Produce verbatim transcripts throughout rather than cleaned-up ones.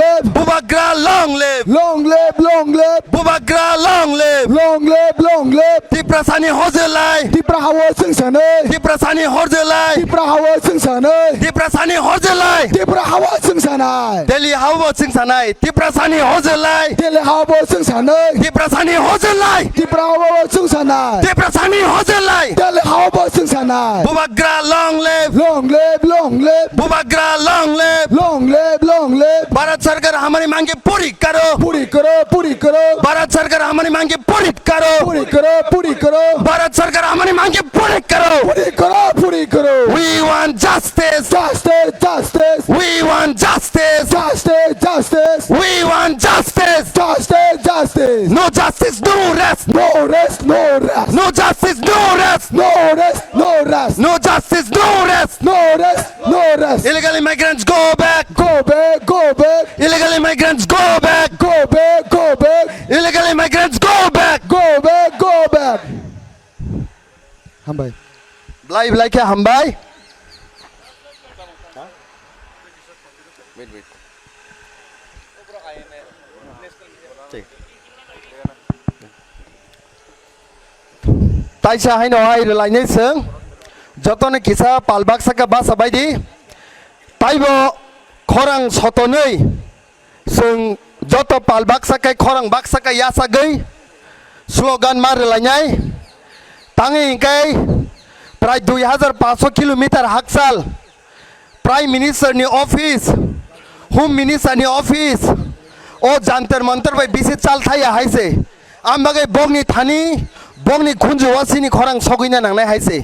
live. Bubagra long live. Long live, long live. Bubagra long live. Long live, long live. Tiprasani hojlai. Tipra hao chwng sanai. Tiprasani hojlai. Tipra hao chwng sanai. Tiprasani hojlai. Tipra hao chwng sanai. Delhi hao chwng sanai. Tiprasani hojlai. Delhi hao chwng sanai. Tiprasani hojlai. Tipra hao chwng sanai. Tiprasani hojlai. Delhi hao chwng sanai. Bubagra long live. Long live, long live. Bubagra long live. Long live, long live. Bharat Sarkar hamari mange puri karo. Puri karo, puri karo. Bharat Sarkar hamari mange puri karo. Puri karo, puri karo. Bharat Sarkar hamari mange puri karo. Puri karo, puri karo. We want justice. Justice, justice. We want justice. Justice, justice. We want justice. Justice, justice. No justice, no rest. No rest, no rest. No justice, no rest. No rest, no rest. No justice, no rest. No rest, no rest. Illegal immigrants, go back. Go back, go back. Illegal immigrants, go back. Go back, go back. Illegal immigrants, go back. Go back, go back. Hambai. Blai, blai khe hambai. Wait, wait. Taisa haino hai rwlainai chwng, jotono kisa pal baksa khe basa baidi, taibo khorang sotonwi chwng joto pal baksa khe khorang baksa khe yachagwi slogan ma rwlainai. Tangwi hwnkhe prai dui hajar paanso kilometer hakchal Prime Minister ni office, Home Minister ni office, o Jantar Mantar bai bisi chal thaya hai se. Ang bagwi bokni thani, bokni khunju o sini khorang sogwina nangnai hai se.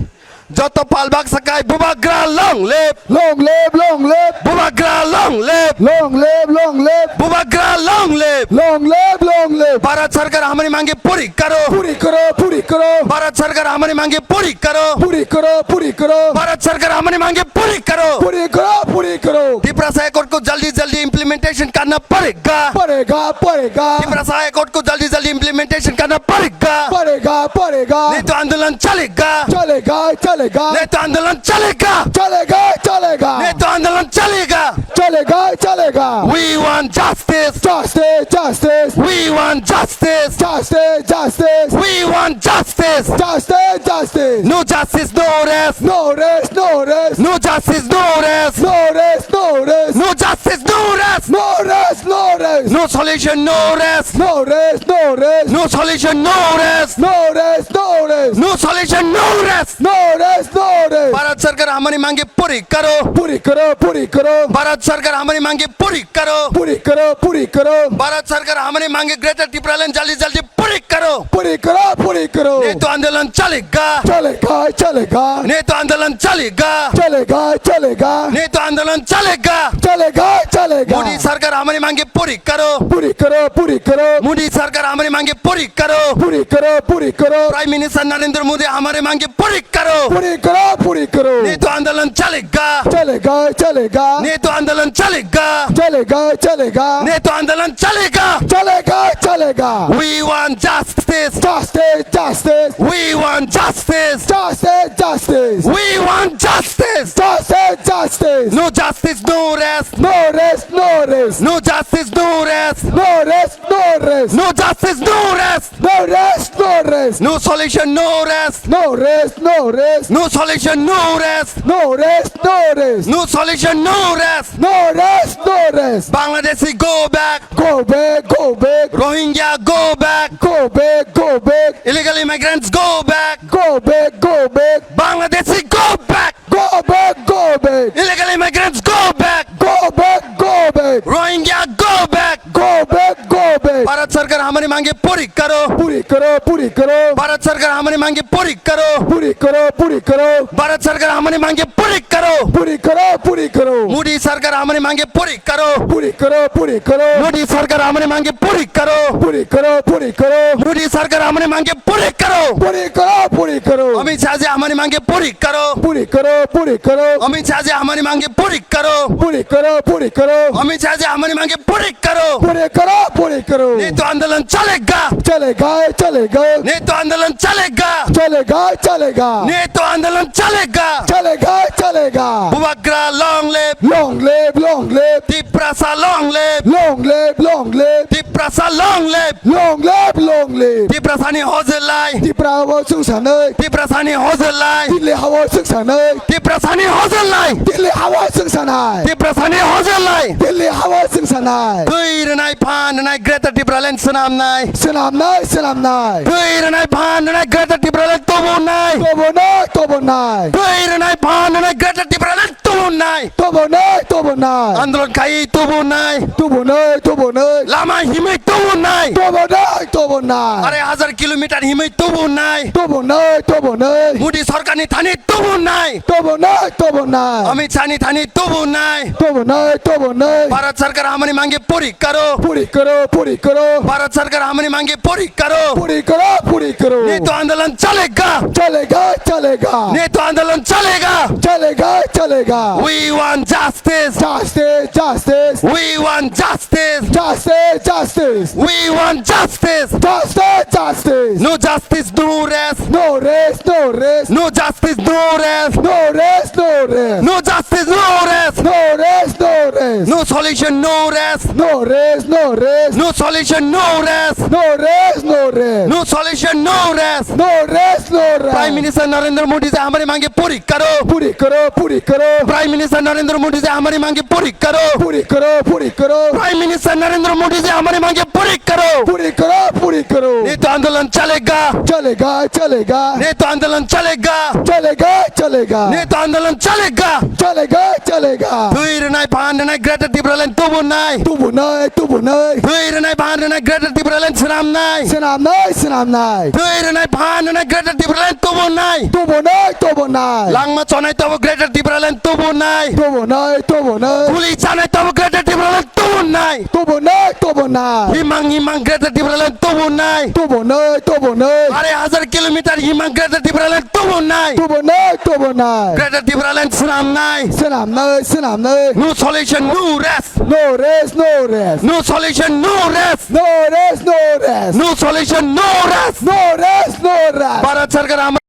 Joto pal baksa kai Bubagra long live! Long live, long live! Bubagra long live! Long live, long live! Bubagra long live! Long live, long live! Bharat Sarkar hamari mange puri karo! Puri karo, puri karo! Bharat Sarkar hamari mange puri karo! Puri karo, puri karo! Bharat Sarkar hamari mange puri karo! Puri karo, puri karo! Tiprasa Accord ko jaldi jaldi implementation karna padega! Padega, padega! Tiprasa Accord ko jaldi jaldi implementation karna padega! Padega, padega! Nahi to andolan chalega! Chalega, chalega! Nahi to andolan chalega! Chalega, chalega! Nahi to andolan chalega! Chalega, chalega! We want justice! Justice, justice! We want justice! Justice, justice! We want justice! Justice, justice! No justice, no rest! No rest, no rest! No justice, no rest! No rest, no rest! No justice, no rest! No rest, no rest! No solution, no rest! No rest, no rest! No solution, no rest! No rest, no rest! No solution, no rest! No rest, no rest! Bharat Sarkar hamari mange puri karo! Puri karo, puri karo! Bharat Sarkar hamari mange puri karo! Puri karo, puri karo! Bharat Sarkar hamari mange Greater Tipraland jaldi jaldi puri karo! Puri karo, puri karo! Nahi to andolan chalega! Chalega, chalega! Nahi to andolan chalega! Chalega, chalega! Nahi to andolan chalega! Chalega, chalega! Modi Sarkar hamari mange puri karo! Puri karo, puri karo! Modi Sarkar hamari mange puri karo! Puri karo, puri karo! Prime Minister Narendra Modi hamari mange puri karo! Puri karo, puri karo! Nahi to andolan chalega! Chalega, chalega! Nahi to andolan chalega! Chalega, chalega! Nahi to andolan chalega! Chalega, chalega! We want justice! Justice, justice! We want justice! Justice, justice! We want justice! Justice, justice! No justice, no rest! No rest, no rest! No justice, no rest! No rest, no rest! No justice, no rest! No rest, no rest! No solution, no rest! No rest, no rest! No solution, no rest! No rest, no rest! No solution, no rest! No rest, no rest! Bangladeshi, go back! Go back, go back! Rohingya, go back! Go back, go back! Illegal immigrants, go back! Go back, go back! Bangladeshi, go back! Go back, go back! Illegal immigrants, go back! Go back, go back! Rohingya, go back! Go back, go back! Bharat Sarkar hamari mange puri karo! Puri karo, puri karo! Bharat Sarkar hamari mange puri karo! Puri karo, puri karo! Bharat Sarkar hamari mange puri karo! Puri karo, puri karo! Modi Sarkar hamari mange puri karo! Puri karo, puri karo! Modi Sarkar hamari mange puri karo! Puri karo, puri karo! Modi Sarkar hamari mange puri karo! Puri karo, पूरी करो। अमित शाह जी हमारी मांगे पूरी करो। पूरी करो, पूरी करो। अमित शाह जी हमारी मांगे पूरी करो। पूरी करो, पूरी करो। अमित शाह जी हमारी मांगे पूरी करो। पूरी करो, पूरी करो। नहीं तो आंदोलन चलेगा। चलेगा, चलेगा। नहीं तो आंदोलन चलेगा। चलेगा, चलेगा। नहीं तो आंदोलन चलेगा। चलेगा, चलेगा। Bubagra long live. Long live, long live. Tiprasa long live. Long live, long live. Tiprasa long live. Long live, long live. Tiprasani hojlai. Tipra hao sungsanai. Tiprasani hojlai. Delhi hao sungsanai. Tiprasani hojlai. Delhi hao sungsanai. Tiprasani hojlai. Delhi hao sungsanai. Twi rwnai phan rwnai Greater Tipraland swnamnai. Swnamnai, swnamnai. Twi rwnai phan rwnai Greater Tipraland tubunai. Tubunai, tubunai. Twi rwnai phan rwnai Greater Tipraland tubunai. Tubunai, tubunai. Andolon khai tubunai. Tubunai, tubunai. Lama himwi tubunai. Tubunai, tubunai. Arai hajar kilometer himwi tubunai. Tubunai, tubunai. Modi sarkarni thani tubunai. Tubunai, tubunai. Amit Shahni thani tubunai. Tubunai, tubunai. Bharat sarkar hamani mange puri karo. Puri karo, puri karo. Bharat sarkar hamani mange puri karo. Puri karo, puri karo. नहीं तो आंदोलन चलेगा। चलेगा, चलेगा। नहीं तो आंदोलन चलेगा। चलेगा, चलेगा। We want justice. Justice, justice. We want justice. Justice, justice. We want justice. Justice, justice. No justice, no rest. No rest, no rest. No justice, no rest. No rest, no rest. No justice, no rest. No rest, no rest. No solution, no rest. No rest, no rest. No solution, no rest. No rest, no rest. No solution, no rest. No rest, no rest. Prime Minister Narendra Modi ji hamari mange puri karo. Puri karo, puri karo. Prime Minister Narendra Modi ji hamari mange puri karo. Puri karo, puri karo. Prime Minister Narendra Modi ji hamari mange puri karo. Puri karo, puri karo. नहीं तो आंदोलन चलेगा। चलेगा, चलेगा। नहीं तो आंदोलन चलेगा। चलेगा, चलेगा। नहीं तो आंदोलन चलेगा। चलेगा, चलेगा। Twi rwnai phan rwnai Greater Tipraland tubunai. Tubunai, tubunai. Twi rwnai phan rwnai Greater Tipraland swnamnai. Swnamnai, swnamnai. Twi rwnai phan rwnai Greater Tipraland tubunai. Tubunai, tubunai. Langma chonai tobo Greater Tipraland tubunai. Tubunai, tubunai. Guli chanai tobo Greater Tipraland tubunai. Tubunai, tubunai. Himang himang Greater Tipraland tubunai. Tubunai, tubunai. Arai hajar kilometer himang Greater Tipraland tubunai. Tubunai, tubunai. Greater Tipraland swnamnai. Swnamnai, swnamnai. No solution, no rest. No rest, no rest. No solution, no rest. No rest, no rest. No solution, no rest. No rest, no rest. Bharat sarkar hamari